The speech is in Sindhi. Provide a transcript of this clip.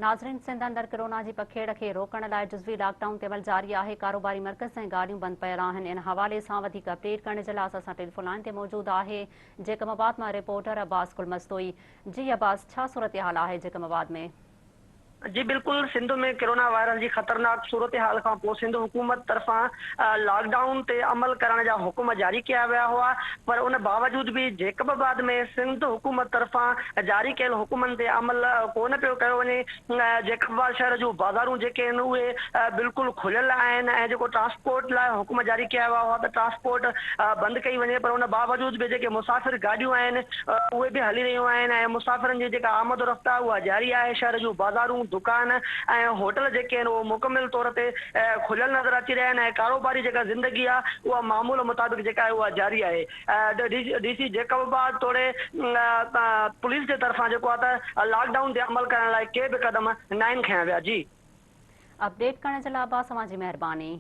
ناظرين سنڌ اندر ڪرونا جي پکيڙ کي روڪڻ لاء جزوي لاڪ ڊائون تي عمل جاري آهي، ڪاروباري مرڪز ۽ گاڏيون بند پيل آهن، ان حوالي سان وڌيڪ اپڊيٽ ڪرڻ جي لاء اسان سان ٽيليفون لائين تي موجود آهي جيڪب آباد مان رپورٽر عباس گل مستوئي جي عباس ڇا صورتحال آهي جيڪب آباد ۾؟ جي بلڪل سنڌ ۾ ڪرونا وائرس جي خطرناڪ صورتحال کان پوء سنڌ حڪومت طرفان لاڪ ڊائون تي عمل ڪرڻ جا حڪم جاري ڪيا ويا هئا پر ان باوجود به جيڪب آباد ۾ سنڌ حڪومت طرفان جاري ڪيل حڪمن تي عمل ڪو نه پيو ڪيو وڃي جيڪب آباد شهر جون بازارون جيڪي آهن اهي بلڪل کليل آهن ۽ جيڪو ٽرانسپورٽ لاء حڪم جاري ڪيا ويا هئا ته ٽرانسپورٽ بند ڪئي وڃي پر ان باوجود به جيڪي مسافر گاڏيون آهن اهي به هلي رهيون آهن ۽ مسافرن جي جيڪا آمد و رفت آهي اها جاري آهي شهر جون بازارون دڪان ۽ هوٽل جيڪي آهن اهي مڪمل طور تي کليل نظر اچي رهيا آهن ۽ ڪاروباري جيڪا زندگي آهي اها معمول مطابق جيڪا آهي اها جاري آهي ڊي سي جيڪب آباد توڙي پوليس جي طرفان جيڪو آهي ته لاڪ ڊائون تي عمل ڪرڻ لاء ڪي به قدم ناهن کنيا ويا جي. اپڊيٽ ڪرڻ جي لاء عباس اوهان جي مهرباني.